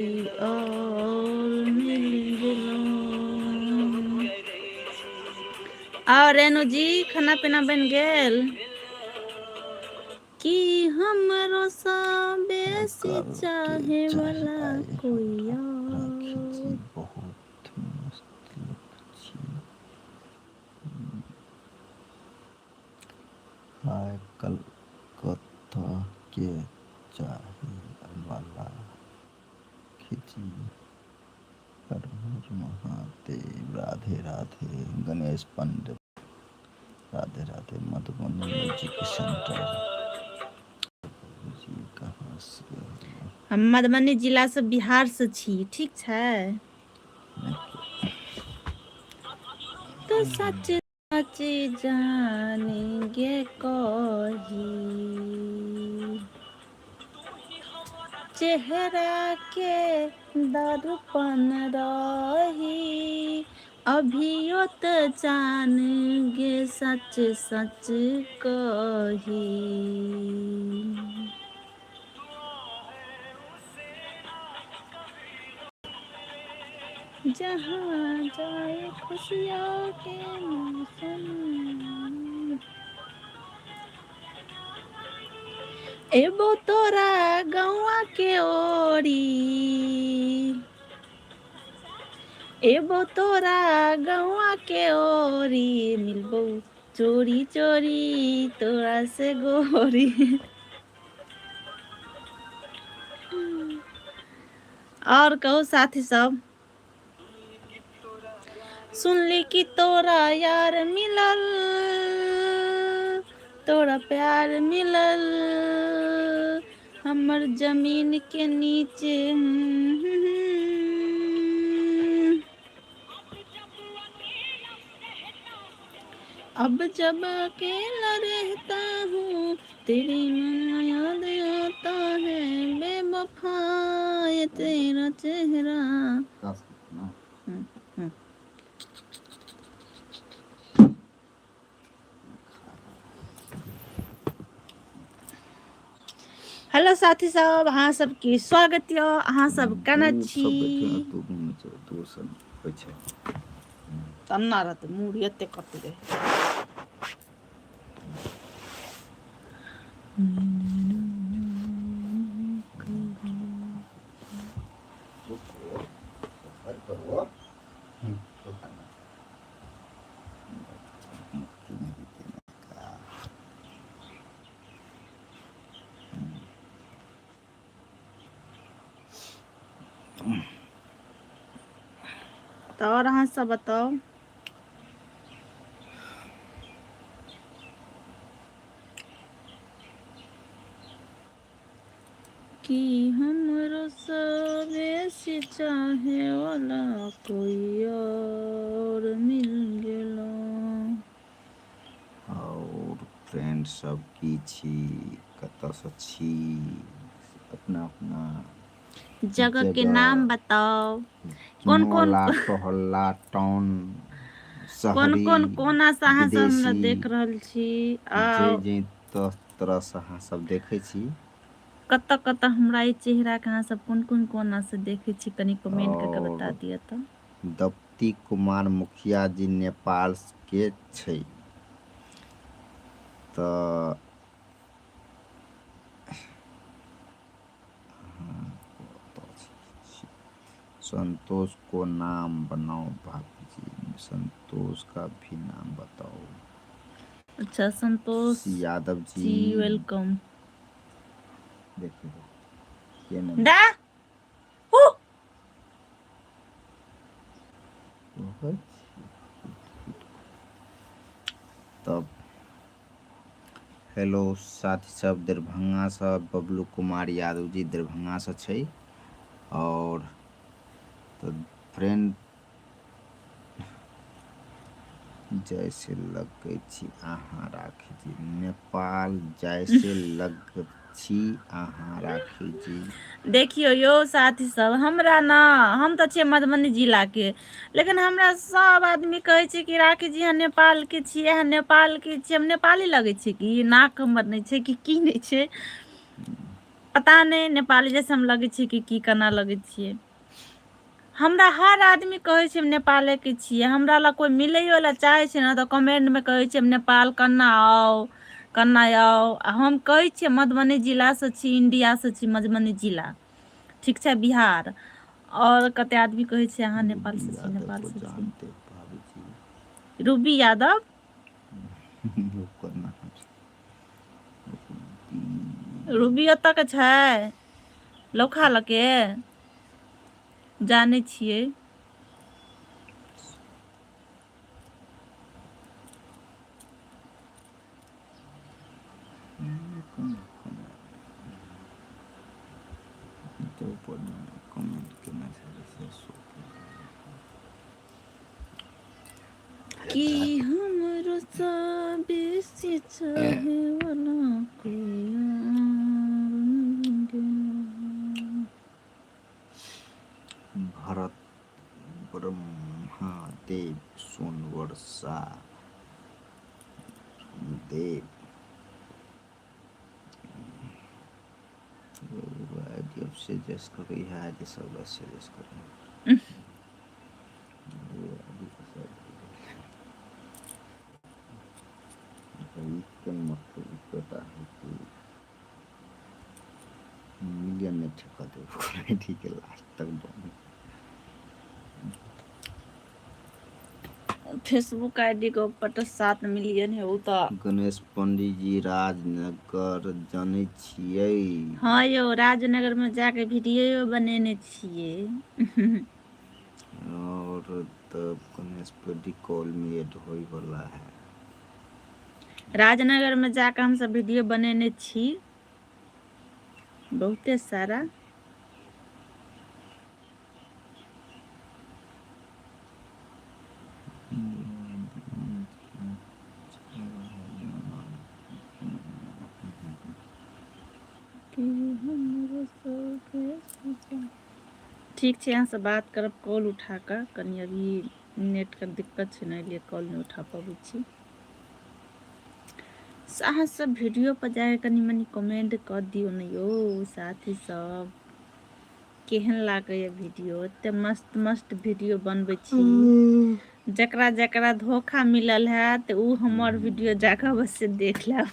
और मिल गेलो। और रेणु जी, खाना पीना बनि गेल की? हमरो सँ आइ बेसी काल्हिके चाहे चाही वाला आइ कोई हमरा और। राखी जी बहुत मस्त लुक छी। हाय कलकत्ताके चाहैवला खिची। हर हर महादेव, राधे राधे। गणेश पंडित, राधे राधे। मधुबनी म्यूजिक सेंटर जी, कहाँ से हो? हम मधुबनी जिलासँ, बिहारसँ छी, ठीक छै? तो सच सच जानेंगे कही, चेहरा के दर्पण रही, अभियो त जान गे सच सच कही। जहाँ जाए खुशियों के मौसम। एबो तोरा गौआ के ओरी, एबो तोरा गौआ के ओरी, मिलबो चोरी चोरी तोरा से गोरी। और कहू साथी सब। सुनली कि तोरा यार मिलल, तोरा प्यार मिलल, हमर जमीन के नीचे। अब जब अकेला रहता हूँ, तेरी मन याद आता है, बेवफा ये तेरा चेहरा। हेलो साथी सब, अहाँ सबके स्वागत यऽ। अहाँ सब केना छी? होइ छै। तन्ना रहतै मूड़ी एते कते रहै। तऽ आओर अहाँ सब बताउ। कि हमरो सँ बेसी चाहे वाला कोई और मिल गेलो। आओर फ्रेंड सब की छी, कतऽसँ छी, अपना अपना जगह के जगह नाम बताउ। कोन कोन मोहल्ला टोहल्ला, टाउन, कोन शहरी, कोन कोना से अहाँ सब हमरा विदेशी, देख रहल छी आ जे जे तरहसँ अहाँ सब देखै छी। कतऽ कतऽ हमरा ई चेहरा के अहाँ सब कोन कोन कोना से देखै छी, कनि कमेंट कऽ के बता आओर दिअ तऽ। दप्ती कुमार मुखिया जी नेपाल के छै तऽ संतोष को नाम बनाओ भाभी जी, संतोष का भी नाम बताओ। अच्छा संतोष यादव जी, जी welcome. देखिए के नाम दा हु। तब हेलो साथी सब, दरभंगासँ बबलू कुमार यादव जी दरभंगासँ छै। आओर तऽ फ्रेंड, जैसे लगै छी अहाँ राखी जी, नेपाल जैसे लग छी अहाँ राखी जी। देखियौ यौ साथी सब, हमरा ने हम तऽ छियै मधुबनी जिलाके, लेकिन हमरा सब आदमी कहै छै कि राखी जी अहाँ नेपालके छियै, अहाँ नेपालके छियै। हम नेपाली लगै छियै कि? नाक हमर नहि छै कि की नहि छै? पता नहि नेपाली जैसे हम लगै छियै कि की केना लगै छियै। हमरा हर आदमी कहै छै हम नेपालेके छियै। हमरा लग कोइ मिलैयो लए चाहै छै ने तऽ कमेंटमे कहै छै हम नेपाल केना आउ, केना आउ। आ हम कहै छियै मधुबनी जिलासँ छी, इण्डियासँ छी, मधुबनी जिला ठीक छै, बिहार। आओर कते आदमी कहै छै अहाँ रूबी नेपालसँ छी, यादव को नेपालसँ छी। जानते भाभी जी? रूबी यादव। ओकर नाम छै रूबी। रूबी ओतऽ के छै, लौखा लके जानै छियै। कमेंट केने छलै से शो। कि हमरो सँ बेसी चाहे वाला कोई और मिल गया। भरत ब्रह्मादेव सोनवर्षा देव सजेस्ट कऽ इएह आईडी सब सजेस्ट करियै। मतलब है कि मिलियन नहि ठेकऽ देब आईडीके लास्ट तक बंद। फेसबुक आईडी के ऊपर तऽ 7 मिलियन है ओ तऽ। गणेश पंडीजी राजनगर जनै छियै? हँ यौ, राजनगर में जाके वीडियो बनेने छियै। और तब गणेश पंडी कॉल में ऐड होय वाला है। राजनगर में जाके हमसब वीडियो बनेने छी बहुते सारा। ठीक छै, अहाँसँ बात करब कॉल उठा कऽ। कनि अभी नेटके दिक्कत छै ने, एहिलिए कॉल नहि उठा पबै छी। अहाँ सब वीडियो पर जाके कनि मनि कमेंट कऽ दियौ ने यौ साथी सब, केहन लागैए वीडियो? एते मस्त मस्त वीडियो बनबै छी। जकरा जकरा धोखा मिलल हैत ओ हमर वीडियो जाकऽ अवश्य देख लेब।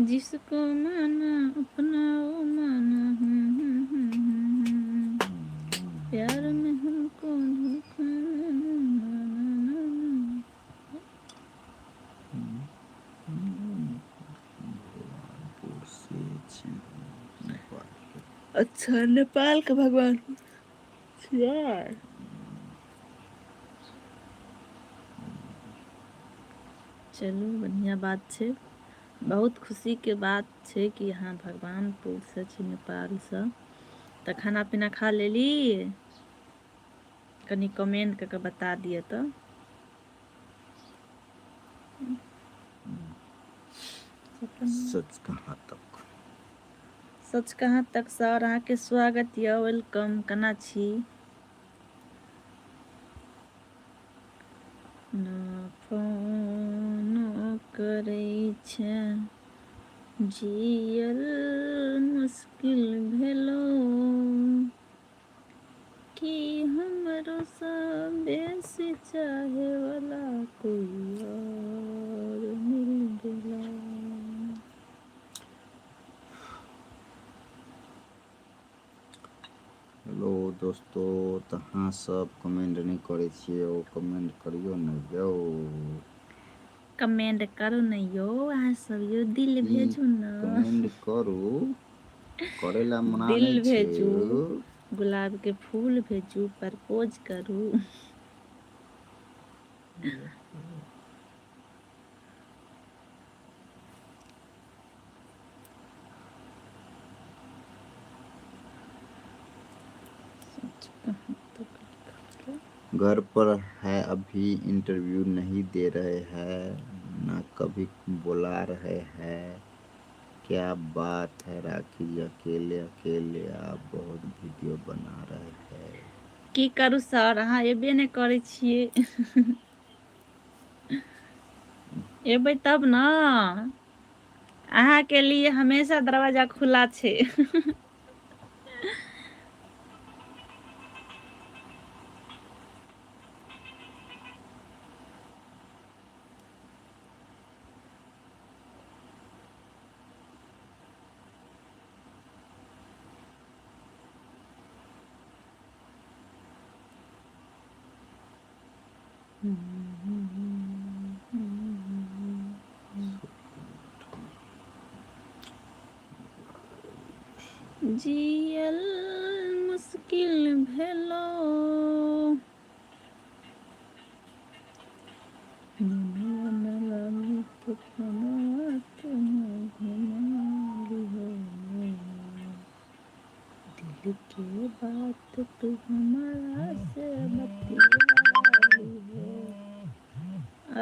जिसको माना अपना वो माना, प्यार में हमको धोखा ना ना ना ना। भगवानपुर से छी नेपालके। अच्छा, नेपाल के भगवान छियै। चलू, बढ़िआँ बात छै। बहुत खुशीके बात छै कि अहाँ भगवानपुरसँ छी, नेपालसँ। तऽ खाना पीना खा लेली? कनि कमेंट कऽ के बता दिअ तऽ। सच कहाँ तक। सच कहाँ तक सर, अहाँके स्वागत यऽ, welcome. केना छी? न फोन करै छै, जियल मुश्किल भेलो, कि हमरो सँ बेसी चाहे वाला कोई और मिल गेला। हेलो दोस्तो, तऽ अहाँ सब कमेंट नहि करै छियै? ओ कमेंट करियौ ने यौ। कमेंट करू ने यौ अहाँ सब यौ, दिल की भेजू ने। कमेंट करू, करै लए मना नहि दिल छै। भेजू, गुलाबके फूल भेजू, प्रपोज करू। सच कहाँ तक लिखल। घर पर है अभी, इंटरव्यू नहीं दे रहे हैं ना कभी बुला रहे हैं। क्या बात है राखी जी, अकेले अकेले आप बहुत वीडियो बना रहे हैं। की करू सर, अहाँ एबे नहि करै छियै। एबै तब ने। अहाँके लिए हमेशा दरवाजा खुला छै। जियल मुश्किल भेलो, दिल के बात तू हमारा से बतिया लिहो।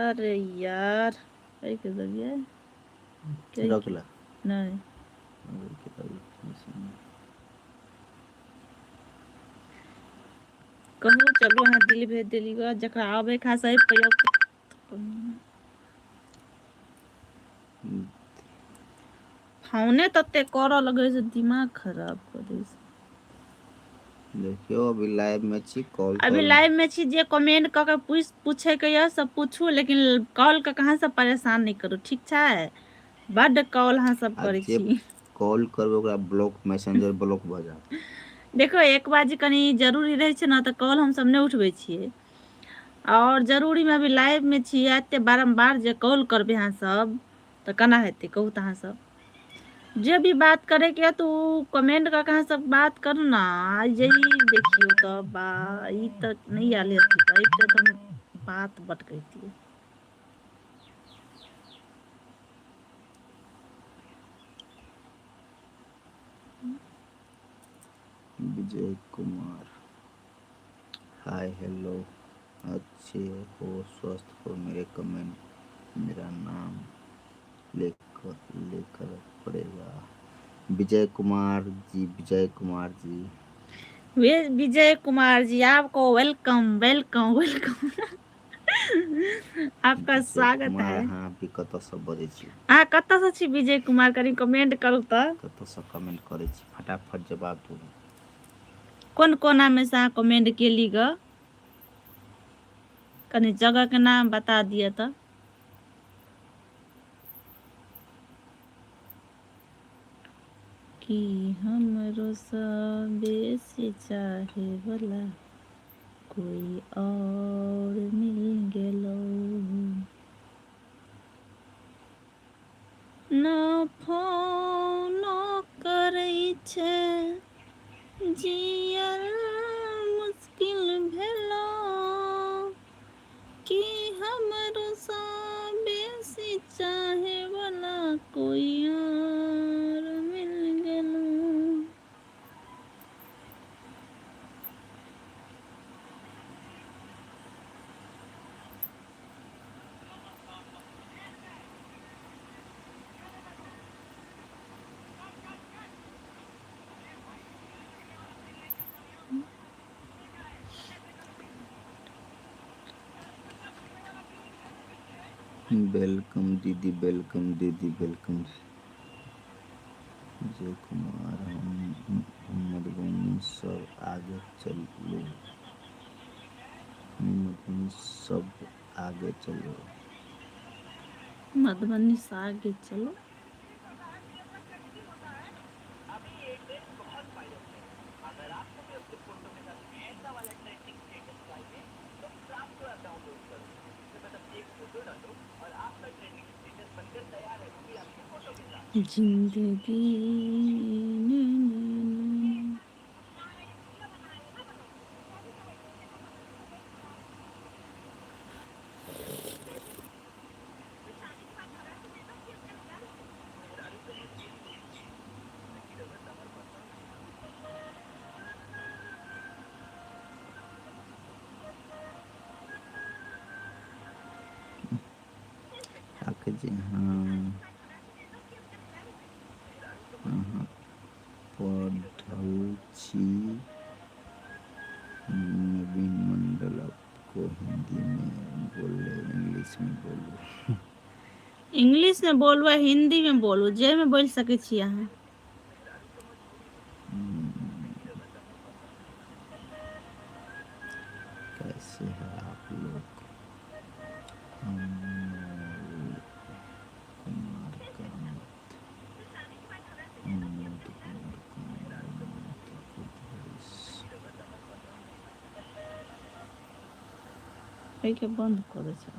अरे यार, के दबियै। रखला। नहि। कहू, चलू, अहाँ दिल भेज देली, जकरा आबै खास फोने तते करऽ लगै छै, दिमाग खराब कऽ दै छै। देखियौ, अभी लाइव में छी, कॉल। अभी लाइव में छी, जे कमेंट कऽ के पूछे के यऽ सब पूछू, लेकिन कॉल कऽ के अहाँ सब परेशान नहि करू, ठीक छै? बड्ड कॉल अहाँ सब करै छी। कॉल करबै ओकरा ब्लॉक, मैसेंजर ब्लॉक भऽ जायत। देखो, एक बार जे कनि जरूरी रहै छै ने, तऽ कॉल हमसब नहि उठबै छियै। आओर जरूरीमे अभी लाइवमे छियै, एते बारम्बार जे कॉल करबै अहाँ सब तऽ केना हेतै, कहू तऽ? अहाँ सब जे भी बात करैके यऽ तऽ ओ कमेंट कऽ के अहाँ सब बात करू ने। जे ई देखियौ तऽ बा, ई तऽ नहि आयल अथी, तऽ अबिते तऽ हम बात बड कहितियै। विजय कुमार, हाय हेलो, अच्छे हो, स्वस्थ हो? मेरे कमेंट मेरा नाम लेकर लेकर पड़ेगा। विजय कुमार जी, विजय कुमार जी। वे विजय कुमार जी, आपको welcome welcome welcome, आपका विजय स्वागत कुमार है। अहाँ अभी कतऽसँ बजै छी? अहाँ कतऽसँ छी विजय कुमार, कनि कमेंट करू तऽ। कतऽसँ कमेंट करै छी, फटाफट जवाब दू। कोन कोनामे से अहाँ कमेंट केली ग, कनि जगहके नाम बता दिअ तऽ। कि हमरो सँ बेसी चाहे वाला कोई और मिल गेलो, न फोनो करै छै, जियल मुश्किल भेलो, कि हमरो सँ बेसी चाहे वाला कोई और मिल गेलो। Welcome दीदी, welcome दीदी, welcome. Vijay Kumar, हम मधुबनी सब आगे चलू, मधुबनी सब आगे चलो। मधुबनी से आगे चलो। जिंदगी ने ने ने। राकेश जी, हाँ। छी। नवीन मंडल, आपको हिंदी में बोले, इंग्लिश में बोलू? इंग्लिश में बोलू आ हिंदी में बोलू, जाहिमे बोलि सकै छी अहाँ। कैसे है आप लोग? अमोल कुमार कामत, अमोद कुमार कामत, गुड वॉइस। एहिके बंद कऽ दै छै।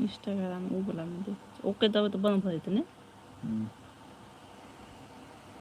इंस्टाग्राम ओ वला मे देख, ओके देबै तऽ बंद भऽ जेतै ने? हम्म।